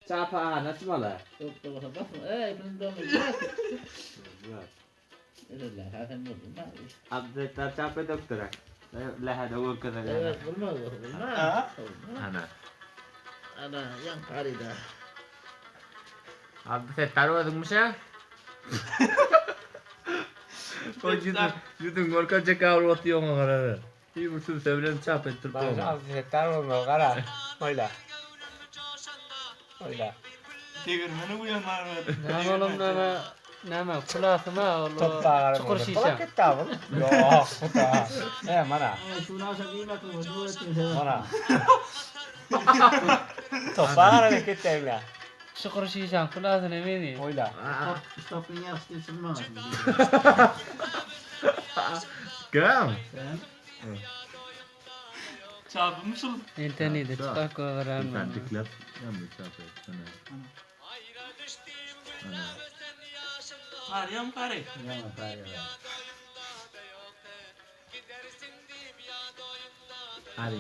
Çapa aha açmaly. Yok da basma. Ey bunu da Abdülsettar çapa doktora. Lähede görkezene. Evet olmaz olmaz. Ha? Olmaz. Ana. Ana yan karida. Abdülsettar özüňmiş ha? O ýüzün, ýüzün görkezjek gawrup otyr oňa garara. Bir bir sürse bilen çap etdirip Bak oňa. Abdülsettar olmaly gara. Oýla. Oýla. Degirmeni uyan var. Näme olam näme näme kulasyma ol Top gara. çukur şişe. Yok. Bu da. E mana. Şunu aşağı giymek mi? Mana. Top gara ne ketdi Çukur şişen kulasyny meni. Oýla. Stopun yarısı çıkmaz. Gam. Sen? Çarpılmış ol. Internete çykak gören. Sen diklet. Ýa çap et. Ana. Ana. Arıyorum karı. Yaman karida. Hadi.